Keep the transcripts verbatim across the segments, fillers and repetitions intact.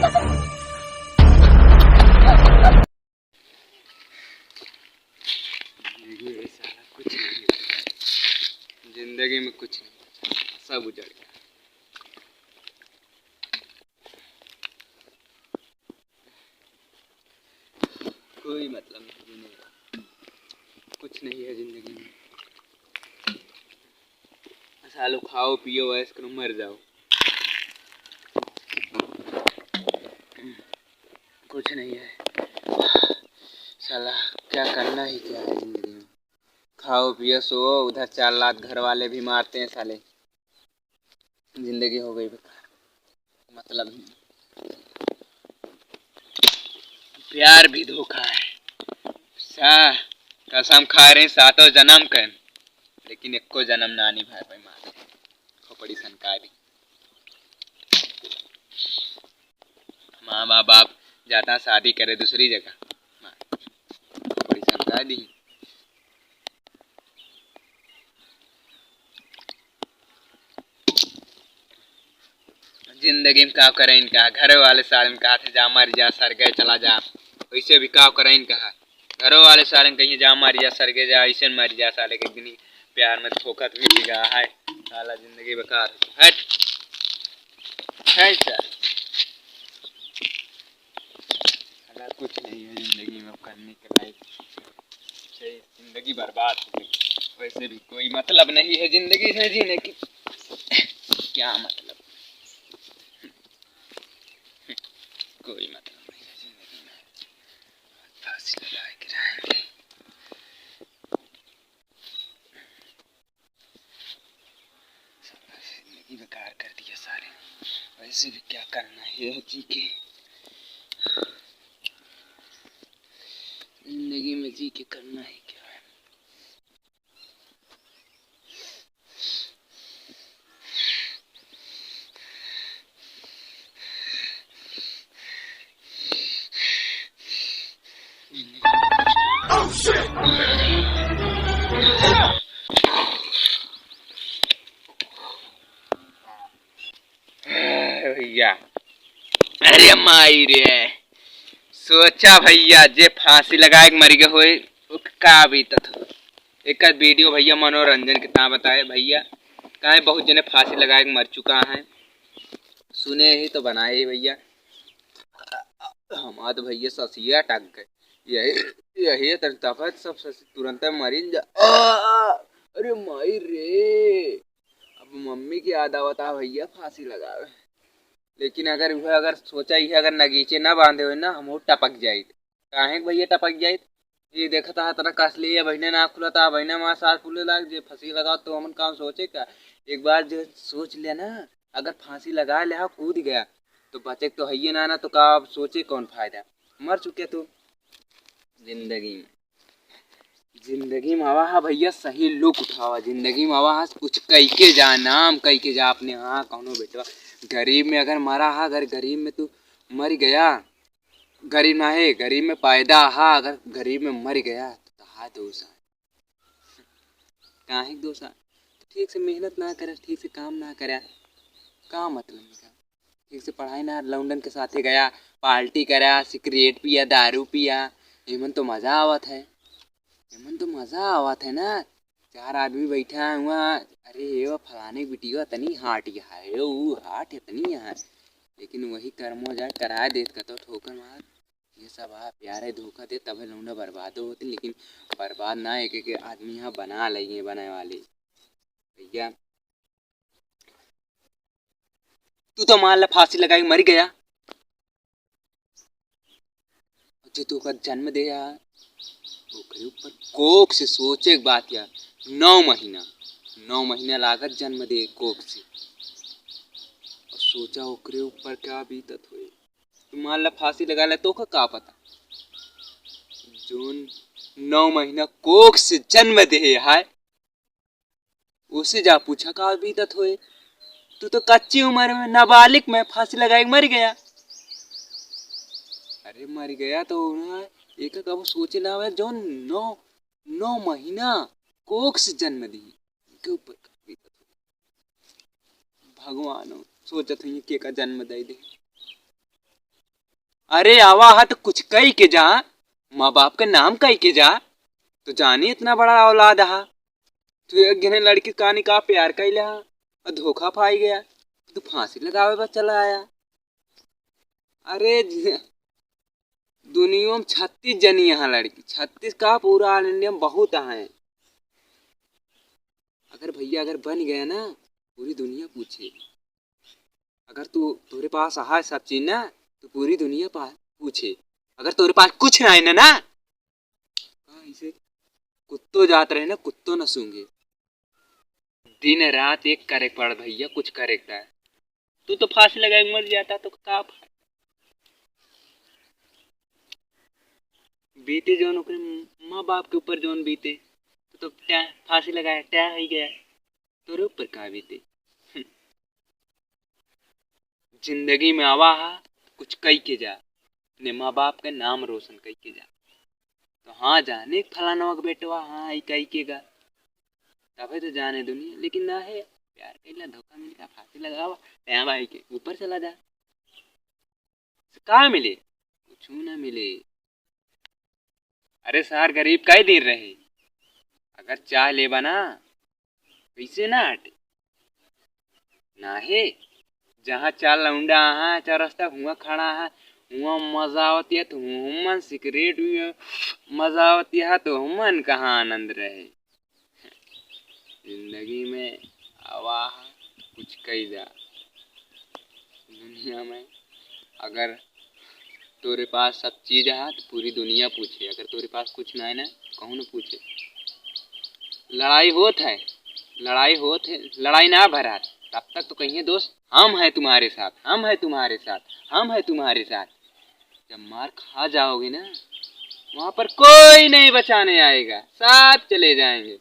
ये साला कुछ नहीं है। जिंदगी में कुछ नहीं बचा, सब उजड़ गया। कोई मतलब नहीं जीने का, कुछ नहीं है जिंदगी में। सालो खाओ पियो ऐश करो मर जाओ, कुछ नहीं है। साला क्या करना ही क्या है जिंदगी में? खाओ पियो सो, उधर चार लात घर वाले भी मारते हैं साले। जिंदगी हो गई बेकार, मतलब ही। प्यार भी धोखा है। सा कसम खा रहे सातों जन्म के, लेकिन एको जन्म ना निभा पाए माँ। खोपड़ी सनका दी। माँ बाप, बाप जाता शादी करे दूसरी जगह, माँ खोपड़ी सनका दी। जिंदगी में का करे इनका, घरे वाले सारे इनका हाथे जा मर जा, सरगे चला जा, वैसे भी का करे इनका। घरों वाले सारे कहीं जा मर जा, सरगे जा, ऐसे मर जा, साले के एक दिन ही प्यार में धोखा तो मिल गया है, साला जिंदगी बेकार है। हट, है सर, साला कुछ नहीं है जिंदगी में करने के लायक। सही, जिंदगी बर्बाद हो गई। वैसे भी कोई मतलब नहीं है जिंदगी से जीने की। क्या मतलब? कोई मतलब नहीं है जिंदगी में। फांसी लगा के रहेंगे। साला जिंदगी बेकार कर दिया सारे। वैसे भी क्या करना है जी के, जिंदगी में जी के करना है क्या है? भैया, अरे माई रे, सोचा भैया, जे फांसी लगाए के मर गए होए, ओके का बीतत हो। एक वीडियो भैया मनोरंजन के ता बताए भैया, काहे बहुत जने फांसी लगाए के मर चुका है, सुने ही तो बनाए ही भैया। हमार तो भैया ससिया टक गए, यही, यही तन तफत सब सस-, तुरंते मरिन जा। आ, अरे माई रे, अब मम्मी की याद आवता भैया फांसी लगावे। लेकिन अगर वह, अगर सोचा ही है, अगर नगीचे ना बांधे हुए ना, हम वो टपक जाइत। काहे के भैया टपक जाइत? ये देखता है, तना कस लिए, बहिने ना खुलता, बहिने माँ सास फूले लाग, जे फांसी लगा तो हमन काम सोचे का? एक बार जो सोच लिया ना, अगर फांसी लगा ले, हाँ, कूद गया, तो बचे के तो हइये ना, ना तो का अब सोचे कौन फायदा? मर चुके तू। जिंदगी में, जिंदगी में आवा हा भैया, सही लुक उठावा। जिंदगी में आवा हा, कुछ कई के जा, नाम कई के जा अपने। हाँ, कौनो बेटवा गरीब में अगर मरा हा, अगर गरीब में तू मर गया, गरीब ना है, गरीब में पैदा हा, अगर गरीब में मर गया तो तहा दोष है। काहे के दोष है? ठीक से मेहनत ना करे, ठीक से काम ना करे, का मतलब है? ठीक से पढ़ाई ना, लौंडन के साथे गया, पार्टी करा, सिगरेट पिया, दारू पिया, एमन तो मजा आवत है, एमन तो मजा आवत है ना। चार आदमी बैठा है वहाँ, अरे ये वो फलाने की बिटिया तनी हाट यहाँ है, वो हाट है तनी यहाँ है, लेकिन वही कर्मो जाए कराए देत का तो ठोकर मार। ये सब आ प्यारे धोखा दे तबे लौंडा बर्बादो होते, लेकिन बर्बाद ना, एक एक आदमी यहाँ बना लेंगे बने वाले। भैया तू तो मान ला फांसी लगाई मर गया, जे तू का जन्म दे आ, ओकरे ऊपर कोख से सोचे के बात यार, नौ महीना, नौ महीना लागत जन्म दे कोख से। और सोचा ओकरे ऊपर क्या बीतत होई। तू मान ला फांसी लगा ले, तो का, का पता, जोन नौ महीना कोख से जन्म दे है, उसे जा पूछा का बीतत होए। तू तो कच्ची उम्र में, नाबालिग में फांसी लगाए के मर गया। अरे मर गया तो ना, एक कबो सोचे ना हुआ, जो नौ, नौ महीना कोख से जन्म दी, के ऊपर का बीतत होए। भगवान हो, सोचत हुई के का जन्म दे दे। अरे आवा हा तो कुछ कई के जा, माँ बाप के नाम कई के जा। तो जानी इतना बड़ा औलाद हा, तू एक घने लड़की कानी का प्यार कई ले हा और धोखा पाई गया, तू फांसी लगावे बस चला आया। अरे ज-, दुनिया में छत्तीस जनी यहाँ लड़की, छत्तीस का पूरा ऑल इंडिया में बहुत हैं। अगर भैया अगर बन गया ना, पूरी दुनिया पूछे। अगर तू, तोरे पास आहा सब चीज ना, तो पूरी दुनिया पा-, पूछे। अगर तोरे पास कुछ ना है ना, ना, कहाँ इसे कुत्तो जात रहे ना, कुत्तो न सूंघे। दिन रात एक करे पड़ भैया, कुछ करे का। तू तो फांसी लगाए मर जाता तो का फा-, बीते जौन ओकरे माँ बाप के ऊपर जौन बीते, तू तो टै-, फांसी लगाए टै ही गया। तोरे ऊपर का बीते? जिंदगी में आवा हा, कुछ कई के जा, अपने माँ बाप के नाम रोशन कई के जा। तो हाँ जाने फलानवा के बेटवा, हाँ, ई कई के गा, तबे तो जाने दुनिया। लेकिन ना है, प्यार कैला, धोखा मिलता, फांसी लगावा, टै भाई के ऊपर चला जा। का मिले? कुछ ना मिले। अरे सार गरीब कई दिन रहे, अगर चाह लेबा ना, कैसे ना हटे? ना है, जहाँ चार लौंडा आहा चौरस्ता हुआ खड़ा है, हुआ मजा आवत है तो हुमन सिगरेट भी मजा आवत है तो हुमन कहाँ आनंद रहे। जिंदगी में आवा हा, कुछ कई जा। दुनिया में अगर तोरे पास सब चीज है तो पूरी दुनिया पूछे, अगर तोरे पास कुछ ना है ना, कहूँ ना पूछे। लड़ाई होत है, लड़ाई होत है, लड़ाई ना भरा, तब तक तो कहिए दोस्त, हम हैं तुम्हारे साथ, हम हैं तुम्हारे साथ, हम हैं तुम्हारे साथ। जब मार खा जाओगे ना, वहाँ पर कोई नहीं बचाने आएगा, सब चले जाएंगे।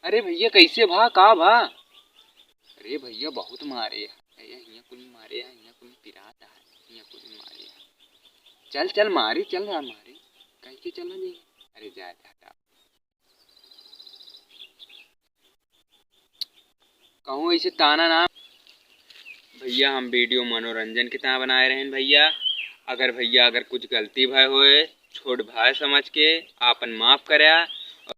अरे भैया, कैसे भा, का भा? अरे भैया, बहुत मारे है। अरे हियाँ कुल मारे है, हियाँ कुल पिरात है, हियाँ कुल मारे है। चल, चल, मारी, चल रहा मारी। कैसे चला नहीं? अरे जा, जा, जा। कहूँ ऐसे ताना ना। भैया, हम वीडियो मनोरंजन के ताँ बनाए रहेन भैया। अगर भैया, अगर कुछ गलती भय होए, छोट भाई समझ के आपन माफ करया।